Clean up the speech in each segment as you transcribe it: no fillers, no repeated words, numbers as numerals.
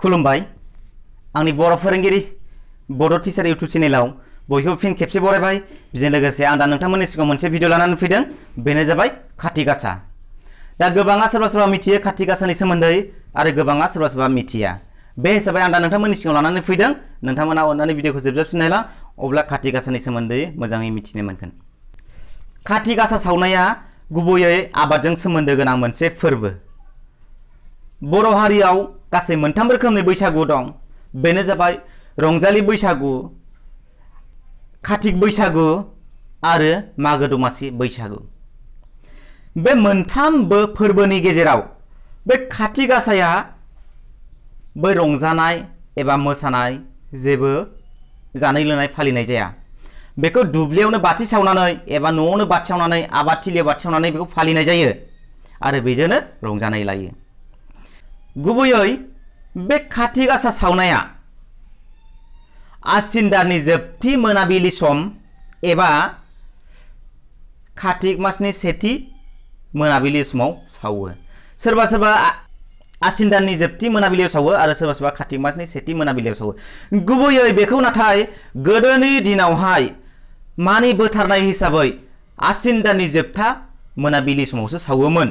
खुलुमबाय आंनि बर' फोरोंगिरि बड' टिचार इउट्यूब चेनेलाव बयखौबो फिन खेबसे बरायबाय। बेजों लोगोसे आं दा नोंथांमोननि सिगाङाव मोनसे भिडिअ लानानै फैदों, बेनो जाबाय खाथि गासा। दा गोबाङा सोरबा सोरबा मिथियो खाथि गासानि सोमोन्दै आरो गोबाङा सोरबा सोरबा मिथिया। बे हिसाबै आं दा नोंथांमोननि सिगाङाव लानानै फैदों, नोंथांमोना अननानै भिडिअखौ जोबजासिम नायला, अब्ला खाथि गासानि सोमोन्दै मोजाङै मिथिनो मोनगोन। खाथि गासा सावनाया गुबैयै आबादजों सोमोन्दो गोनां मोनसे फोरबो। बर' हारियाव गासै मोनथाम रोखोमनि बैसागु दं। बेनो जाबाय रंजालि बैसागु, कातिक बैसागु आरो मागो दमासि बैसागु। बे मोनथामबो फोरबोनि गेजेराव बे खाथि गासाया बै रंजानाय एबा मोसानाय जेबो जानाय लोंनाय फालिनाय जाया। बेखौ दुब्लियावनो बाथि सावनानै एबा न'आवनो बाथि सावनानै आबाद थिलियाव बाथि सावनानै बेखौ फालिनाय जायो आरो बेजोंनो रंजानाय लायो। गुबैयै बे खाथि गासा सावनाया आसिन दाननि जोबथि मोनाबिलि सम एबा कार्तिक मासनि सेथि मोनाबिलि समाव सावो। सोरबा सोरबा आसिन दाननि जोबथि मोनाबिलियाव सावो आरो सोरबा सोरबा कार्तिक मासनि सेथि मोनाबिलियाव सावो। गुबैयै बेखौ नाथाय गोदोनि दिनावहाय मानि बोथारनाय हिसाबै आसिन दाननि जोबथा मोनाबिलि समावसो सावोमोन,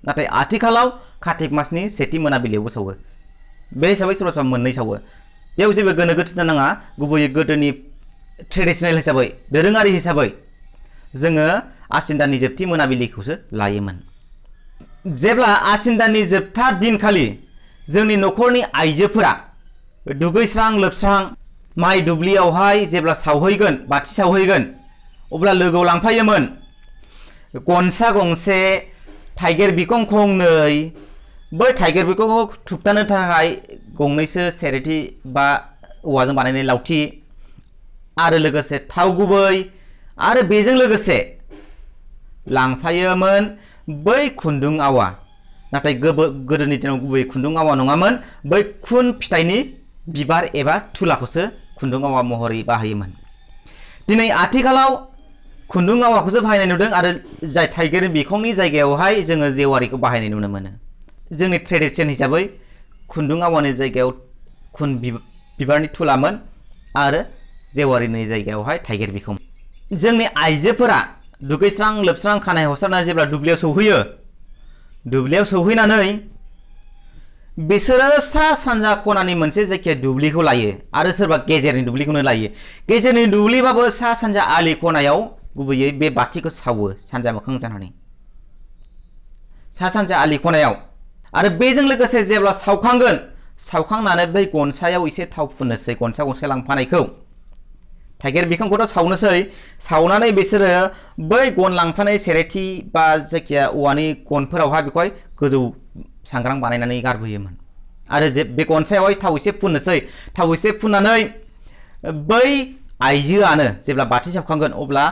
नाथाय आथिखालाव कार्तिक मासनि सेथि मोनाबिलियावबो सावो। बे हिसाबै सोरबा सोरबा मोननै सावो। बेयाव जेबो गोनो गोथो जानाङा। गुबैयै गोदोनि ट्रेडिशनेल हिसाबै, दोरोङारि हिसाबै जोङो आसिन दाननि जोबथि मोनाबिलिखौसो लायोमोन। जेब्ला आसिन दाननि जोबथा दिनखालि जोंनि न'खरनि आइजोफोरा दुगैस्रां लोबस्रां माइ दुब्लियावहाय जेब्ला सावहैगोन, बाथि सावहैगोन, अब्ला लोगोआव लांफायोमोन गनसा गंसे, थाइगिर बिखं खंनै, बै थाइगिर बिखंखौ थुबथानो थाखाय गंनैसो सेरेथि बा औवाजों बानायनाय लावथि आरो लोगोसे थाव गुबै आरो बेजों लोगोसे लांफायोमोन बै खुन्दुं आवा। नाथाय गोदोनि दिनाव गुबै खुन्दुं आवा नङामोन, बै खुन फिथाइनि बिबार एबा थुलाखौसो खुन्दुं आवा महरै बाहायोमोन। दिनै आथिखालाव खुन्दुं आवाखौसो बाहायनाय नुदों आरो जाय थाइगिर बिखंनि जायगायावहाय जोङो जेवारिखौ बाहायनाय नुनो मोनो। जोंनि ट्रेडिशन हिसाबै खुन्दुं आवानि जायगायाव खुन बिबारनि थुलामोन आरो जेवारिनि जायगायावहाय थाइगिर बिखं। जोंनि आइजोफोरा दुगैस्रां लोबस्रां खानाय हसारनानै जेब्ला दुब्लियाव सौहैयो, दुब्लियाव सौहैनानै बिसोरो सा सानजा खनानि मोनसे जायखिया दुब्लिखौ लायो आरो सोरबा गेजेरनि दुब्लिखौनो लायो। गेजेरनि दुब्लिबाबो सा सानजा आलि खनायाव गुबैयै बे बाथिखौ सावो सानजा मोखां जानानै, सा सानजा आलि खनायाव। आरो बेजों लोगोसे जेब्ला सावखांगोन, सावखांनानै बै गनसायाव एसे थाव फुननोसै, गनसा गंसे लांफानायखौ थाइगिर बिखंखौथ' सावनोसै, सावनानै बिसोरो बै गन लांफानाय सेरेथि बा जायखिया औवानि गनफोरावहाय बेखौहाय गोजौ सांग्रां बानायनानै गारबोयोमोन आरो बे गनसायावहाय थाव एसे फुननोसै, थाव एसे फुननानै बै आइजोआनो जेब्ला बाथि सावखांगोन अब्ला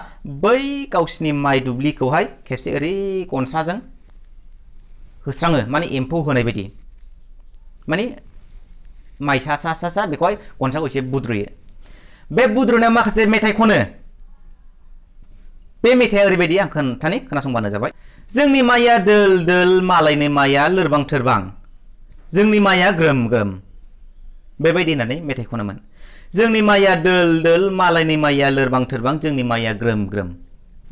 बै गावसिनि माइ दुब्लिखौहाय खेबसे ओरै गनसाजों होस्राङो, माने एम्फौ होनाय बायदि, माने माइ सा सा सा सा बेखौहाय गनसाखौ एसे बुद्रुयो। बे बुद्रुनायाव माखासे मेथाइ खनो। बे मेथाइया ओरैबायदि, आं खोनासंबानो जाबाय। जोंनि माइया दोल दोल, मालायनि माइया लोरबां थोरबां, जोंनि माइया ग्रोम ग्रोम, बेबायदि होननानै मेथाइ खनोमोन। जोंनि माइया दोल दोल, मालायनि माइया लोरबां थोरबां, जोंनि माइया ग्रोम ग्रोम,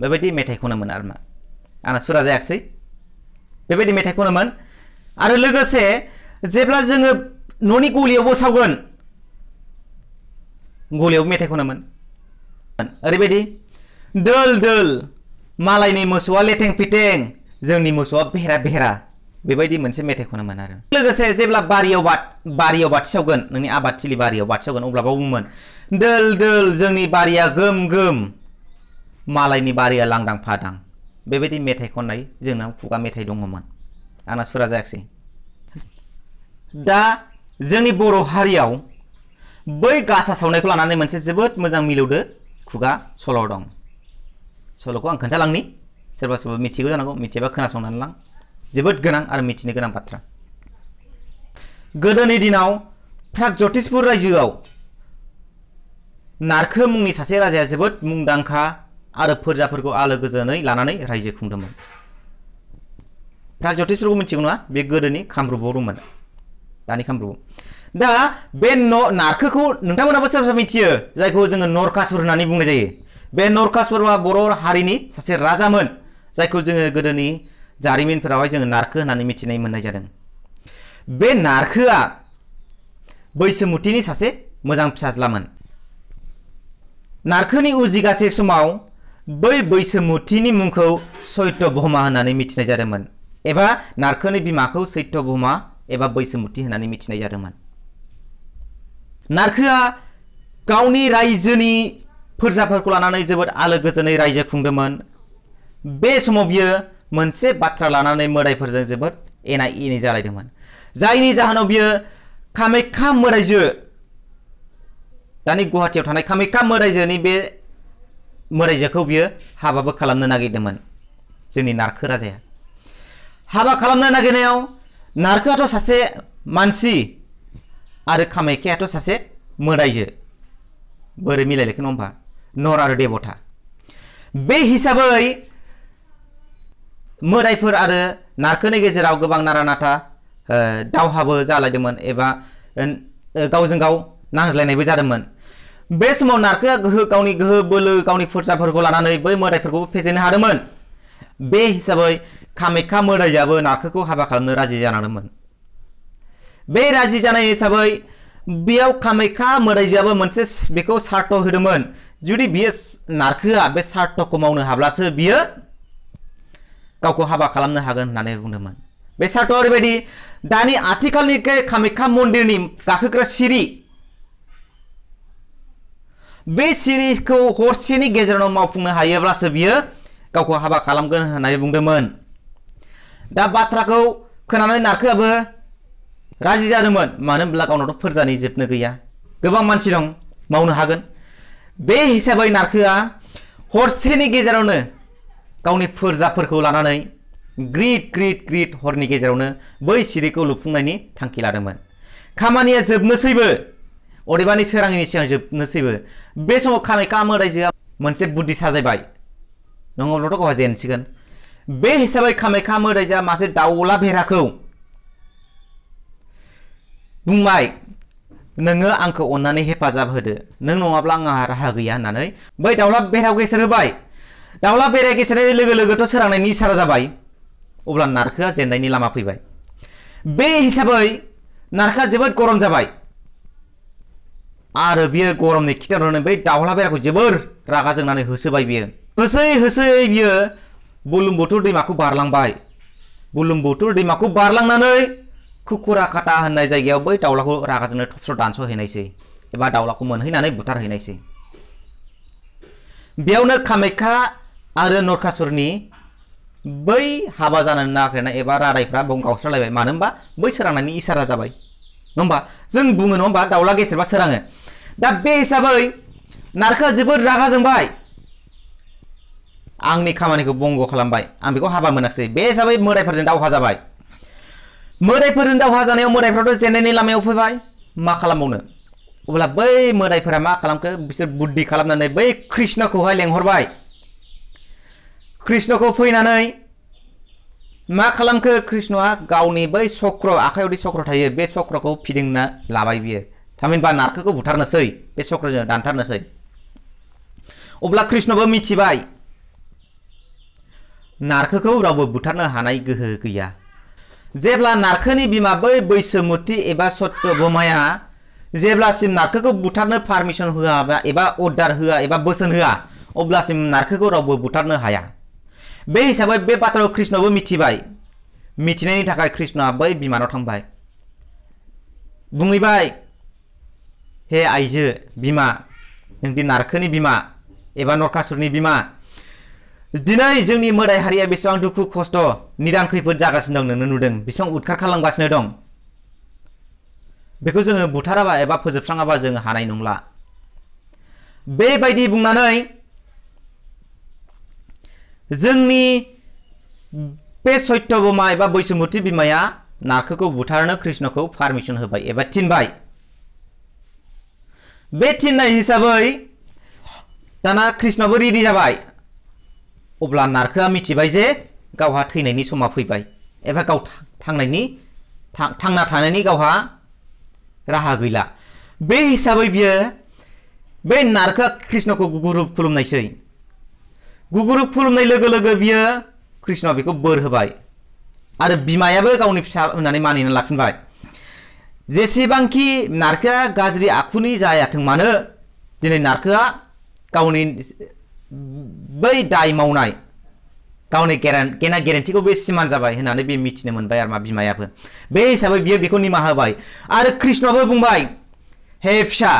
बेबायदि मेथाइ खनोमोन आरोना। आंना सुरा जायाखिसै, बेबायदि मेथाइ खनोमोन। आरो लोगोसे जेब्ला जोङो न'नि गलियावबो सावगोन, गलियाव मेथाइ खनोमोन ओरैबायदि, दोल दोल मालायनि मोसौआ लेथें फिथें, जोंनि मोसौआ बेहेरा बेहेरा, बेबायदि मोनसे मेथाइ खनोमोन। आरो लोगोसे जेब्ला बारियाव बाथि सावगोन, नोंनि आबादथिलि बारियाव बाथि सावगोन, अब्ला बुङोमोन दोल दोल जोंनि बारिया गोम गोम, मालायनि बारिया लांदां फादां, बेबायदि मेथाइ खननाय जोंनाव खुगा मेथाइ दङमोन। आंना सुरा जायाखिसै। दा जोंनि बर' हारियाव बै गासा सावनायखौ लानानै मोनसे जोबोद मोजां मिलौदो खुगा सल' दं। सल'खौ आं खोन्थालांनि, सोरबा सोरबा मिथिगौ जानांगौ, मिथियाबा खोनासंनानै लां, जोबोद गोनां आरो मिथिनो गोनां बाथ्रा। गोदोनि दिनाव प्रागज्यतिसपुर रायजोआव नारखो मुंनि सासे राजाया जोबोद मुंदांखा आरो फोरजाफोरखौ आलो गोजोनै लानानै रायजो खुंदोंमोन। प्रागज्यतिसफोरखौ मिथिगौ नङा? बे गोदोनि कामरुपाव दंमोन। दानि खामरुप दा बे नारखोखौ नोंथांमोनाबो सोरबा सोरबा मिथियो जायखौ जोङो नरकासुर होननानै बुंनाय जायो बे नरकासुरआ बर' हारिनि सासे राजामोन जायखौ जोङो गोदोनि जारिमिनफोरावहाय जोङो नारखो होननानै मिथिनाय मोननाय जादों बे नारखोआ बैसोमुतिनि सासे मोजां फिसाज्लामोन नारखोनि उजिगासे समाव बै बैसोमुतिनि मुंखौ सत्यभामा होननानै मिथिनाय जादोंमोन एबा नारखोनि बिमाखौ सत्यभामा एबा बैसोमुति होननानै मिथिनाय जादोंमोन नारखोआ गावनि रायजोनि फोरजाफोरखौ लानानै जोबोद आलो गोजोनै रायजो खुंदोंमोन बे समाव बियो मोनसे बाथ्रा लानानै मोदायफोरजों जोबोद एना एनि जालायदोंमोन जायनि जाहोनाव बियो कामाख्या मोदायजो दानि गुवाहाटीयाव थानाय कामाख्या मोदायजोनि बे मोदायजोखौ बियो हाबाबो खालामनो नागिरदोंमोन जोंनि नारखो राजाया हाबा खालामनो नागिरनायाव नारखोआथ' सासे मानसि आरो कामाख्यायाथ' सासे मोदायजो बोरै मिलायलायखो नङा होमबा नर आरो देबता बे हिसाबै मोदायफोर आरो नारखोनि गेजेराव गोबां नारा नाथा दावहाबो जालायदोंमोन एबा गावजों गाव नांज्लायनायबो जादोंमोन बे समाव नारखोआ गावनि गोहो बोलो गावनि फोरजाफोरखौ लानानै बै मोदायफोरखौबो फेजेननो हादोंमोन बे हिसाबै कामाख्या मोदायजोआबो नारखोखौ हाबा खालामनो राजि जानांदोंमोन बे राजि जानाय हिसाबै बेयाव कामाख्या मोदायजोआबो मोनसे बेखौ सार्थ होदोंमोन जुदि बियो नारखोआ बे सार्थखौ मावनो हाब्लासो बियो गावखौ हाबा खालामनो हागोन होननानै बुंदोंमोन बे सार्थआ ओरैबायदि दानि आथिखालनि कामाख्या मन्दिरनि गाखोग्रा सिरि बे सिरिखौ हरसेनि गेजेरावनो मावफुंनो हायोब्लासो बियो गावखौ हाबा खालामगोन होननानै बुंदोंमोन दा बाथ्राखौ खोनानानै नारखोआबो राजि जादोंमोन मानो होनब्ला गावनावथ' फोरजानि जोबनो गैया गोबां मानसि दं मावनो हागोन बे हिसाबै नारखोआ हरसेनि गेजेरावनो गावनि फोरजाफोरखौ लानानै ग्रिद हरनि गेजेरावनो बै सिरिखौ लुफुंनायनि थांखि लादोंमोन खामानिया जोबनोसैबो अदेबानि सोराङिनि सिगां जोबनोसैबो बे समाव कामाख्या मोदायजोआ मोनसे बुद्धि साजायबाय नङाब्लाथ' गावहा जेनसिगोन बे हिसाबै कामाख्या मोदायजोआ मासे दाउला बेराखौ बुंबाय नोङो आंखौ अननानै हेफाजाब होदो नों नङाब्ला आंहा राहा गैया होननानै बै दाउला बेरायाव गेसेर होबाय दाउला बेराया गेसेरनाय लोगो लोगोथ' सोरांनायनि इसारा जाबाय अब्ला नारखोआ जेननायनि लामा फैबाय बे हिसाबै नारखोआ जोबोद गरम जाबाय आरो बियो गरमनि खिथेरनानै बै दाउला बेराखौ जोबोर रागा जोंनानै होसोबाय बियो होसोयै बियो बुरलुंबुथुर दैमाखौ बारलांबाय बुरलुंबुथुर दैमाखौ बारलांनानै कुकुरा काटा होननाय जायगायाव बै दाउलाखौ रागा जोंनो थबस्र' दानस'हैनायसै एबा दाउलाखौ मोनहैनानै बुथारहैनायसै बेयावनो कामाख्या आरो नरकासुरनि बै हाबा जानो नागिरनाय एबा रादायफ्रा बाव गावस्रालायबाय मानो होनबा बै सोरांनायनि इसारा जाबाय नङा होमबा जों बुङो नङा होमबा दाउला गेसेरबा सोराङो दा बे हिसाबै नारखोआ जोबोद रागा जोंबाय आंनि खामानिखौ बंग खालामबाय आं बेखौ हाबा मोनाखिसै बे हिसाबै मोदायफोरजों दावहा जाबाय मोदायफोरजों दावहा जानायाव मोदायफ्राथ' जेननायनि लामायाव फैबाय मा खालामबावनो अब्ला बै मोदायफोरा मा खालामखो बिसोर बुद्धि खालामनानै बै कृष्णखौहाय लेंहरबाय कृष्णखौ फैनानै मा खालामखो कृष्णआ गावनि बै चक्र आखायावदि चक्र थायो बे चक्रखौ फिदिंना लाबाय बियो थामहिनबा नारखोखौ बुथारनोसै बे चक्रजों दानथारनोसै अब्ला कृष्णबो मिथिबाय नारखोखौ रावबो बुथारनो हानाय गोहो गैया जेब्ला नारखोनि बिमा बै बैसोमुति एबा सत्यभामाया जेब्लासिम नारखोखौ बुथारनो पारमिसन होआ एबा अर्डार होआ एबा बोसोन होआ अब्लासिम नारखोखौ रावबो बुथारनो हाया बे हिसाबै बे बाथ्राखौ कृष्णआबो मिथिबाय मिथिनायनि थाखाय कृष्णआ बै बिमानाव थांबाय बुंहैबाय हे आइजो बिमा नोंदि नारखोनि बिमा एबा नरकासुरनि बिमा दिनै जोंनि मोदाय हारिया बेसेबां दुखु खस्थ' निदान खैफोद जागासिनो दं नोंनो नुदों बेसेबां उदखार खालामगासिनो दं बेखौ जोङो बुथाराबा एबा फोजोबस्राङाबा जोङो हानाय नंला बेबायदि बुंनानै जोंनि बे सत्यभामा एबा बैसोमुति बिमाया नारखोखौ बुथारनो कृष्णखौ पारमिसन होबाय एबा थिनबाय बे थिननाय हिसाबै दाना कृष्णआबो रेडि जाबाय अब्ला नारखोआ मिथिबाय जे गावहा थैनायनि समा फैबाय एबा गाव थांना थानायनि गावहा राहा गैला बे हिसाबै बियो बे नारखोआ कृष्णखौ गुगुरुब खुलुमनायसै गुगुरुब खुलुमनाय लोगो लोगो बियो कृष्णआ बेखौ बोर होबाय आरो बिमायाबो गावनि फिसा होननानै मानिना लाफिनबाय जेसेबांखि नारखोआ गाज्रि आखुनि जायाथों मानो दिनै नारखोआ गावनि बै दाय मावनाय गावनि गेना गेरेन्थिखौ बे सिमान जाबाय होननानै बे मिथिनो मोनबाय आरो मा बिमायाबो बे हिसाबै बियो बेखौ निमाहा होबाय आरो कृष्णआबो बुंबाय हे फिसा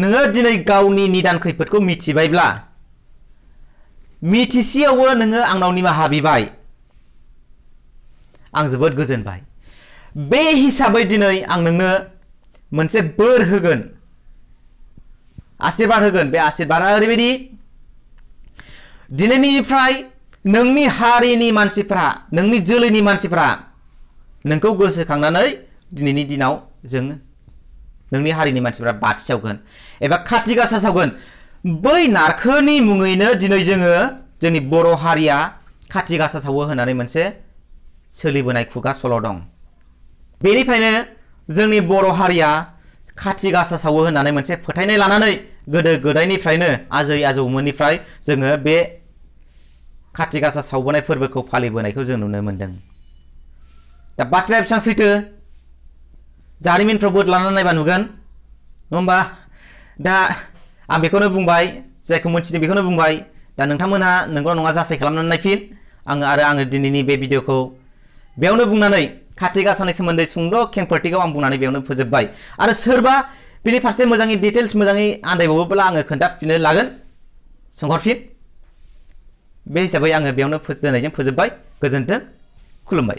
नोङो दिनै गावनि निदान खैफोदखौ मिथिबायब्ला मिथिसेयावबो नोङो आंनाव निमाहा बिबाय आं जोबोद गोजोनबाय बे हिसाबै दिनै आं नोंनो मोनसे बोर होगोन आशीर्बाद होगोन बे आशीर्बादा ओरैबायदि दिनैनिफ्राय नोंनि हारिनि मानसिफ्रा नोंनि जोलैनि मानसिफ्रा नोंखौ गोसोखांनानै दिनैनि दिनाव जों नोंनि हारिनि मानसिफ्रा बाथि सावगोन एबा खाथि गासा सावगोन बै नारखोनि मुङैनो दिनै जोङो जोंनि बर' हारिया खाथि गासा सावो होननानै मोनसे सोलिबोनाय खुगा सल' दं बेनिफ्रायनो जोंनि बर' हारिया खाथि गासा सावो होननानै मोनसे फोथायनाय लानानै गोदो गोदायनिफ्रायनो आजै आजौमोननिफ्राय जोङो बे खाथि गासा सावबोनाय फोरबोखौ फालिबोनायखौ जों नुनो मोनदों दा बाथ्राया बेसेबां सैथो जारिमिनफ्राव लानानै नायबा नुगोन नङा होमबा दा आं बेखौनो बुंबाय जायखौ मोनथिदों बेखौनो बुंबाय दा नोंथांमोनहा नंगौ नङा जाचाइ खालामनानै नायफिन आङो दिनैनि बे भिडिअखौ बेयावनो बुंनानै खाथि गासानि सोमोन्दै सुंद' खेंफोरथिखौ आं बुंनानै बेयावनो फोजोबबाय आरो सोरबा बेनि फारसे मोजाङै डिटेल्स मोजाङै आन्दायबावोब्ला आङो खोन्थाफिननो लागोन सोंहरफिन बे हिसाबै आङो बेयावनो दोननायजों फोजोबबाय गोजोन्थों खुलुमबाय।